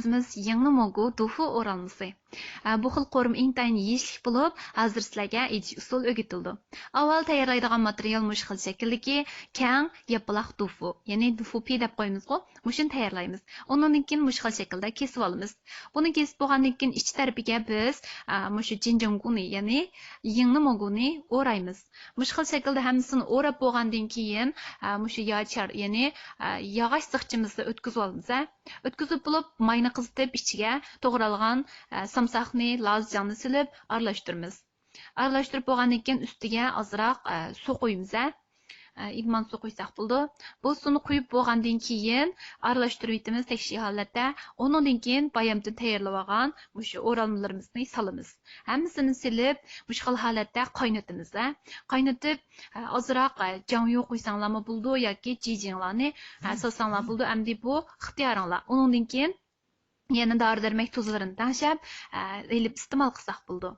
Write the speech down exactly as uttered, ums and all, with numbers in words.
ئۆزىمىز يىڭنىموگۇ دۇفۇ ئورالمىسى. ئە، بۇ خىل قورۇما ئىنتايىن يېيىشلىك بولۇپ، ھازىر سىلەرگە ئېتىش ئۇسۇلى ئۆگىتىلىدۇ. ئاۋۋال تەييارلايدىغان ماتېرىيال مۇشۇ خىل شەكىلدىكى كەڭ ياپىلاق دۇفۇ، يەنى دۇفۇ پى دەپ قويىمىزغۇ، مۇشۇنى تەييارلايمىز. ئۇنىڭدىن كېيىن مۇشۇ خىل شەكىلدە كېسىپ ئالىمىز. بۇنى كېسىپ بولغاندىن كېيىن ئىچ تەرىپىگە بىز، ئە، مۇشۇ جىنجاڭگۇنى، يەنى يىڭنىموگۇنى ئورايمىز. مۇشۇ خىل شەكىلدە ھەممىسىنى ئوراپ بولغاندىن كېيىن، ئە، مۇشۇ ياچار، يەنى، ئە، ياغاچ زىخچىمىزدا ئۆتكۈزۈۋالىمىز، ھە. ئۆتكۈزۈپ بولۇپ، ماينى قىزىتىپ، ئىچىگە توغرالغان، ئە، سامساقنى، لازجاڭنى سېلىپ ئارىلاشتۇرىمىز. ئارىلاشتۇرۇپ بولغاندىن كېيىن ئۈستىگە ئازراق، ئە، سۇ قۇيىمىز، ھە. ئە، ئىگمان سۇ قۇيساق بولىدۇ. بۇ سۇنى قۇيۇپ بولغاندىن كېيىن ئارىلاشتۇرۇۋېتىمىز تەكشى ھالەتتە. ئۇنىڭدىن كېيىن بايامدىن تەييارلىۋالغان مۇشۇ ئورالمىلىرىمىزنى سالىمىز. ھەممىسىنى سېلىپ، مۇشۇ خىل ھالەتتە قاينىتىمىز، ھە. قاينىتىپ، ئە، ئازراق، ئە، جاڭيۇ قۇيساڭلارمۇ بولىدۇ ياكى جىجىڭلارنى، ئە، سالساڭلار بولىدۇ. ئەمدى بۇ ئىختىيارىڭلار. ئۇنىڭدىن كېيىن يەنە دارى دەرمەك تۇزلىرىنى تەڭشەپ، ئە، ئېلىپ ئىستېمال قىلساق بولىدۇ.